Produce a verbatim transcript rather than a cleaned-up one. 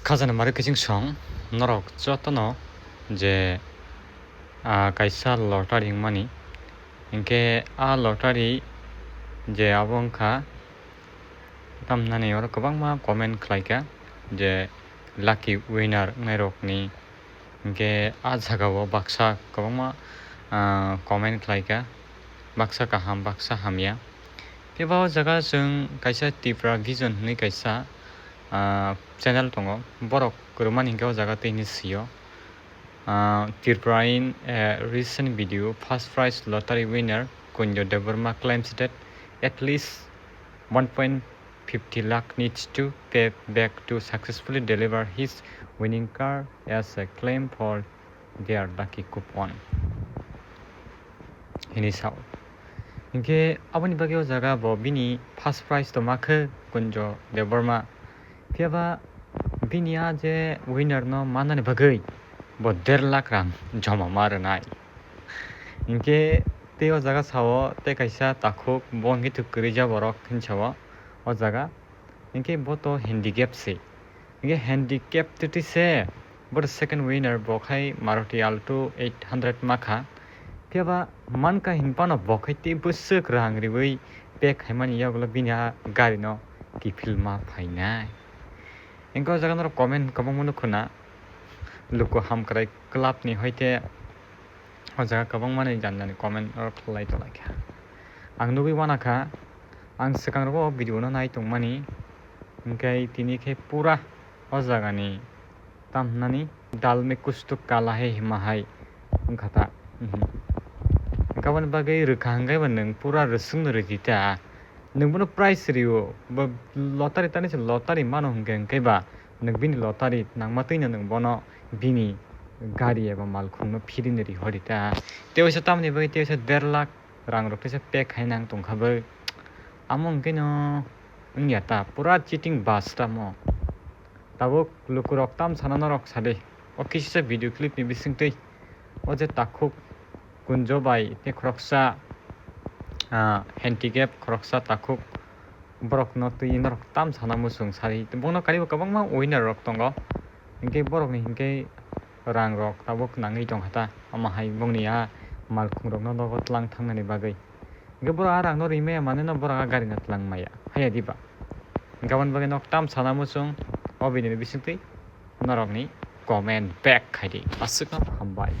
Khajana mari kiching song norok jotono je, ah, kaisa lottery wngmani, hinkhe a lottery je abo wngkha tamnani oro kwbangma comment khlaikha je lucky winner wngnairokni, hinkhe a jagao baksa kwbangma, ah, comment khlaikha, baksa kaham baksa hamya. Phiba o jaga chwng kaisa Tipra Vision hwnwi kaisa, ah, channel tongo, borok kwrwngmani hinkhe o jaga tei hinwi sio. Ah, Tripura in a recent video, first prize lottery winner Kunjo Debbarma claims that at least one point fifty lakh needs to pay back to successfully deliver his winning card as a claim for their lucky coupon. Hini sao. Hinkhe aboni bagwi o jaga bo bini first prize to makhe Kunjo Debbarma. Phiya ba bini a je winner no mannani bagwi bo der lakh rang joma ma rwnai. Hinkhe tei o jaga sao tei kaisa takhuk bo hinkhe thwk kwrwi ja borok hinwi sao o jaga. Hinkhe bo to handicap se. Hinkhe handicap twi twi se bo to second winner bo khai Maruti Alto eight hundred makha. Phiya ba mankha hinphano bo khai tei bwswk rang riwi pack khaimani yagulo bini a gari no kiphilma phainai. Hinkhe o jaga norok comment kwbangma nukho na, luku hamkrai club ni hoite o jaga kwbangma ni jani jani comment rok khlai tonglaikha. Ang nugwi uanakha, ang swkang rogo o video no nai tongmani, hinkhe tini khe pura o jaga ni tam hwnani dal mein kuch to kala hai hima hai wngkha ta. Mhm. Hinkhe aboni bagwi rwkha hinkhe ba nwng pura rwswng no rwdi ta. Nwng bono prize rio, bo lottery tani se lottery mano hinkhe, hinkhe ba nwng bini lottery nangma twino nwng bono bini gari eba malkhungno phiri ni rihori ta. Tei waisa tamni bagwi tei waisa der lakh rang rok teisa pack hai nang tongkha bai. Amo hinkhe no wngya ta, pura cheating bas tamo. Tabuk lukurok tam sana norok sadi. O kisa video clip ni bisingtwi o je takhuk Kunjo bai tei khoroksa, ah, handicap khoroksa takhuk borok no twi norok tam sana muchung sadi. Bono karibo kwbangma winner rok tongo. Hinkhe borok ni hinkhe rang rok tabuk nangwi tongkha ta. Omo hai bongni a malkhung rok no nogo tlang thangnani bagwi. Hinkhe borok a rang no rimaya manwi no borok a gari no tlang maya. Haya diba? Hinkhe aboni bagwi nok tam sana muchung o video ni bisingtwi norokni comment back khaidi. Aswkno hambai.